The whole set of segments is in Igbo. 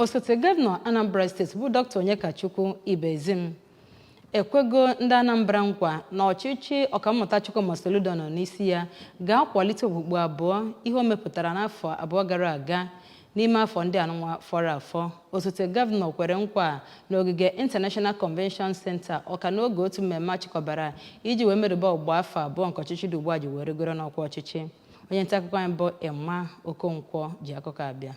Osote gọvanọ Anambra Steeti bụ Dr. Onyekachukwu Ibezim ekwego ndị Anambra nkwa na ọchịchị Ọkammụta Chukwuma Soludo nọ n'isi ya ga-akwalite okpukpu abụọ ihe o mepụtara n'afọ 2 gara aga n'ime afọ ndị anụnwa fọrọ afọ. Osote gọvanọ kwere nkwa a n'ogige International Convention Center Ọka n'oge otu mmemme achịkọbara iji wee merụba ọgbụgba afọ 2 nke ọchịchị dị ugbu a ji wee rigoro n'ọkwa ọchịchị. Onye nta akụkọ anyị bụ Emma Okonkwo ji akụkọ abịa.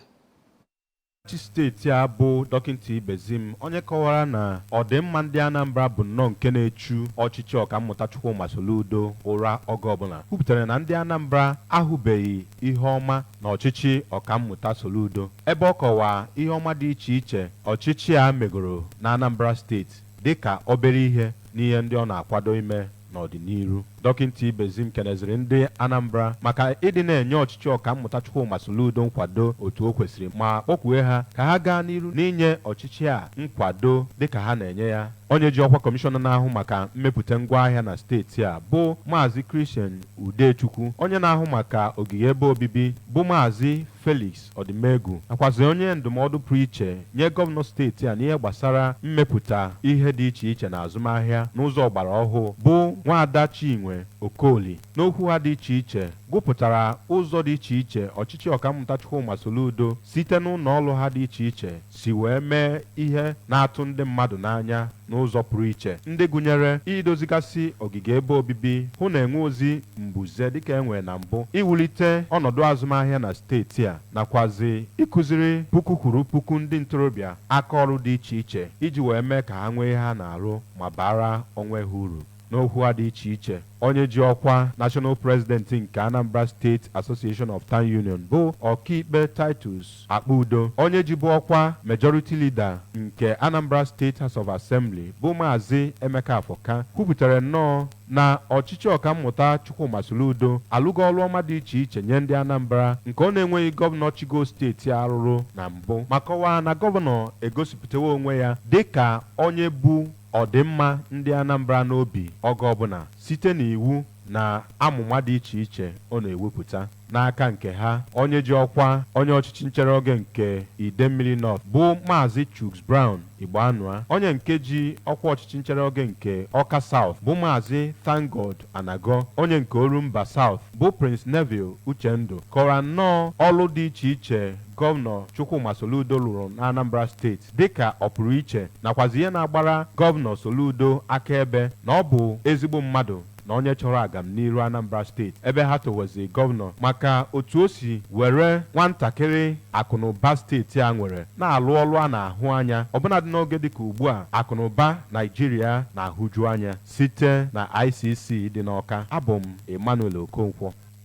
Ọchịchị steeti a bụ Dọkịta Ibezim, onye kọwara na ọdịmma ndị Anambra bụ nnọọ nke na-echu ọchịchị Ọkammụta Chukwuma Soludo ụra oge ọbụla, kwupụtara na ndị Anambra ahụbeghị ihe ọma na ọchịchị Ọkammụta Soludo, ebe ọ kọwaa ihe ọma dị iche iche ọchịchị a megoro na Anambra Steeti dịka obere ihe n'ihe ndị ọ na-akwado ime n'ọdịnihu. Dọkịta Ibezim keneziri ndị Anambra maka ịdị na-enye ọchịchị Ọkammụta Chukwuma Soludo nkwado otu o kwesịrị ma kpọkwue ha ka ha gaa n'iru n'inye ọchịchị a nkwado dịka ha na-enye ya. Onye ji ọkwa kọmishọna na-ahụ maka mmepụta ngwaahịa na steeti a bụ Maazị Christian Udechukwu, onye na-ahụ maka ogige ebe obibi bụ Maazị Felix Ọdịmegwu, nakwazi onye ndụmọdụ pụrụ iche nye gọvanọ steeti a n'ihe gbasara mmepụta ihe dị iche iche na azụmahịa n'ụzọ ọgbara ọhụụ bụ Nwaada Chinwe Okoli, n'okwu ha dị iche iche gụpụtara ụzọ dị iche iche ọchịchị Ọkammụta Chukwuma Soludo site n'ụlọ ọrụ ha dị iche iche si wee mee ihe na-atụ ndị mmadụ n'anya n'ụzọ pụrụ iche, ndị gụnyere idozigasị ogige ebe obibi, hụ na enwe ozi mbuze dịka e nwere na mbụ, iwulite ọnọdụ azụmahịa na steeti a, nakwazi ịkụziri puku kwuru puku ndị ntorobịa aka ọrụ dị iche iche iji wee mee ka ha nwee ihe ha na-arụ ma baara onwe ha uru. N'okwu ha dị iche iche, onye ji ọkwa National President nke Anambra State Association of Town Union bụ Ọkaikpe Titus Akpudo, onye jibu ọkwa Majority Leader nke Anambra State House of Assembly bụ Maazị Emeka Afọka, kwupụtara nnọọ na ọchịchị Ọkammụta Chukwuma Soludo alụgo ọrụ ọma dị iche iche nye ndị Anambra nke ọ na-enweghị gọvanọ chigo steeti arụrụ na mbụ, ma kọwaa na gọvanọ egosipụtawo onwe ya dịka onye bụ ọdịmma ndị Anambra n'obi oge ọbụla site n'iwu na amụma dị iche iche ọ na-ewepụta. N'aka nke ha, onye ji ọkwa onye ọchịchị nchere oge nke Idemmili North bụ Maazị Chuks Brown Igboanua, onye nke ji ọkwa ọchịchị nchere oge nke Ọka South bụ Maazị Thankgod Anago, onye nke Orumba South bụ Prince Neville Uchendu, kọwara nnọọ ọrụ dị iche iche gọvanọ Chukwuma Soludo lụrụ n'Anambra Steeti dịka ọ pụrụ iche, nakwazi ihe na-agbara gọvanọ Soludo akaebe na ọ bụ ezigbo mmadụ na onye chọrọ agamniru Anambra Steeti, ebe ha towezi gọvanọ maka otu o si were nwatakịrị akụnụba steeti a nwere na-alụ ọrụ a na-ahụ anya, ọbụnadị n'oge dịka ugbu a akụnụba Naijiria na-ahụju anya. Site na ICC dị n'Ọka, abụ m Emmanuel Okonkwo.